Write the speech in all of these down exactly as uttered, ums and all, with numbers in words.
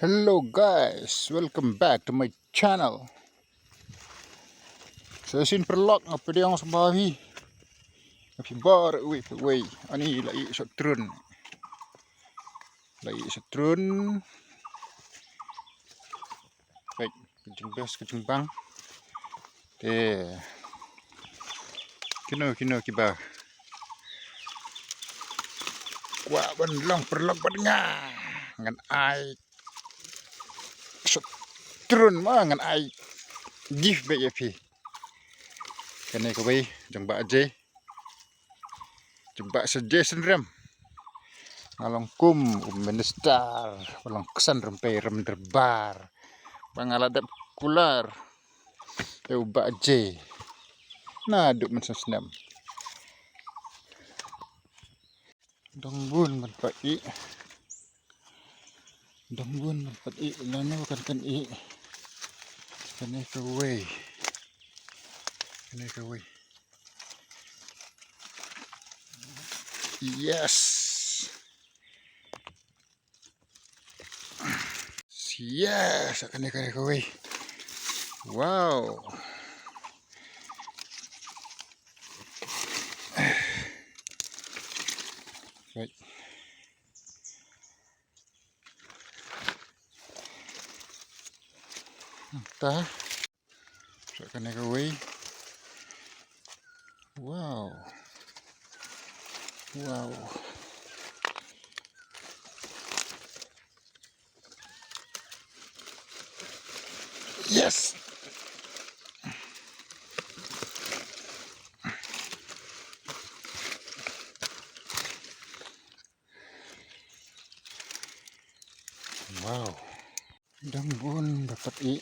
Hello guys, welcome back to my channel. Sa shisien paralok nga pdiang sngewbha ïa phi. Nga phi bar wei wei. Ani la i sot trun. La i sot trun. Baik, ka jingbes ka jingbang. Te kino kino kiba kwah ban long paralok bad nga, ngan ai sot trun ma, ngan ai gift bad ïa phi. Kane kawei jong Bah Jay. Jong Bah Jay Synrem. Nga long kum u minister, ba long ksan rympei rem derbar. Ba nga la dep kular ïa u Bah Jay naduh mynshem snem. Dang bun ban pat ih. Dang bun ban pat ih, lano kan kan ih. Kane kawei. Kane kawei. Yes. Yes, kane kane kawei. Wow. Right. Ta. Sa kane kawei. Wow. Wow. Yes. Wow. Dang bun dapat i.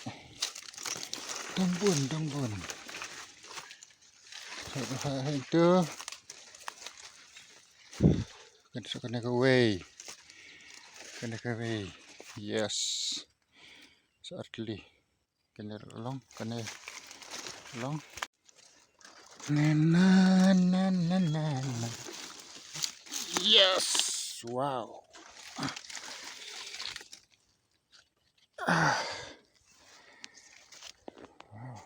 Dang bun, dang bun. Hai, hai, hai tu. Kan sa kane kawei. Kane kawei. Yes. Sa artli. Kane long, kane long. Na, na, na, na, na, na. Yes. Wow. Ah. Wow.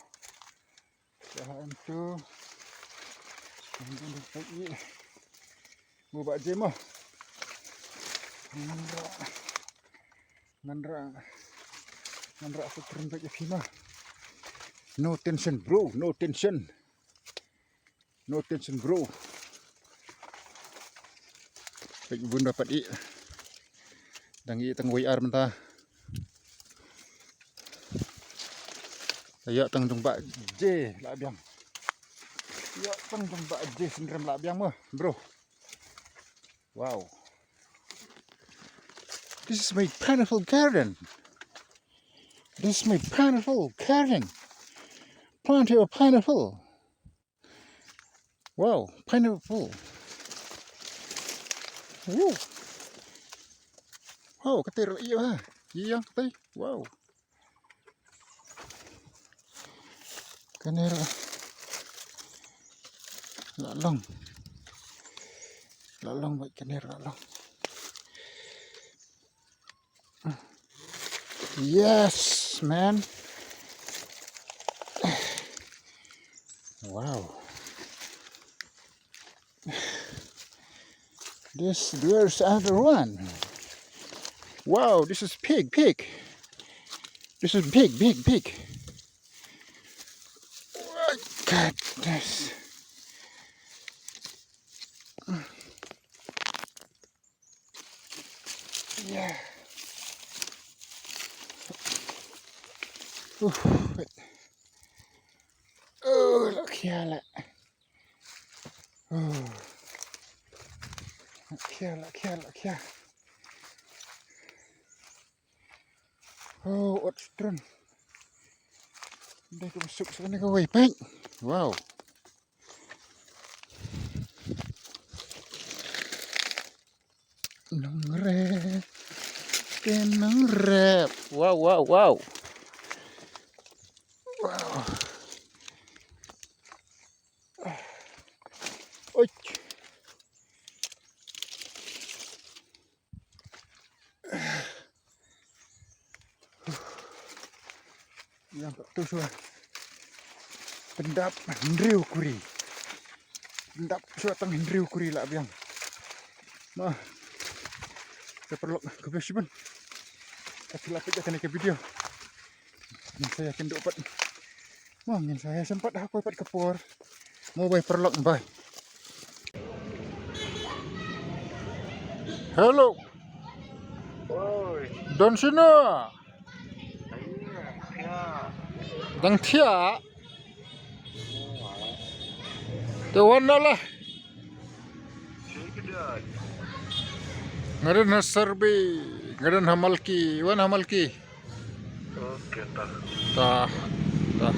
Dah entu. Entu dah pagi. Mu bak jema. Ngan ra. Ngan ra. Ngan ra aku turun bak jema. No tension, bro. No tension. No tension, bro. Peit bun dapat i. Dang i tang wei ar mynta. Ïa tang jong Bah Jay lah biang. Ïa tang jong Bah Jay Synrem lah biang mo, bro. Wow. This is my pineapple garden. This is my pineapple garden. Plant your pineapple. Wow, pineapple. Wow. Wow, ka ter ïa ha. Ïa ka ter. Wow. Kane ra. La long. La long, bad kane ra long. Yes, man. Wow. This, there's another one. Wow, this is big, big. This is big, big, big. Look at this. Yeah. Oof. Oh, look here, look. Oh. Look here, look here, look here. Oh, ot trun. Dei ka masuk sini ka wei pek. Wow. Nongrep. Ke nongrep. Wow, wow, wow. Wow. Oi. Ïa, tu shuwa. Pyndap hynriew kuri. Pyndap shuwa tang hynriew kuri la biang. Mo. Te paralok, khublei shibun. Ka sila peit ïa kane ka video. Ngin sa ïa kynduh pat. Mo, ngin sa ïa shem pat ha kawei pat ka por. Mo, bye paralok, bye. Hello. Oi. Don shino? Ai, thiah. Dang thiah. Te wan na la. Shu kdot. Nga don ha Serbi, nga don ha Malki, wan ha Malki. Okay, ta. Ta, ta.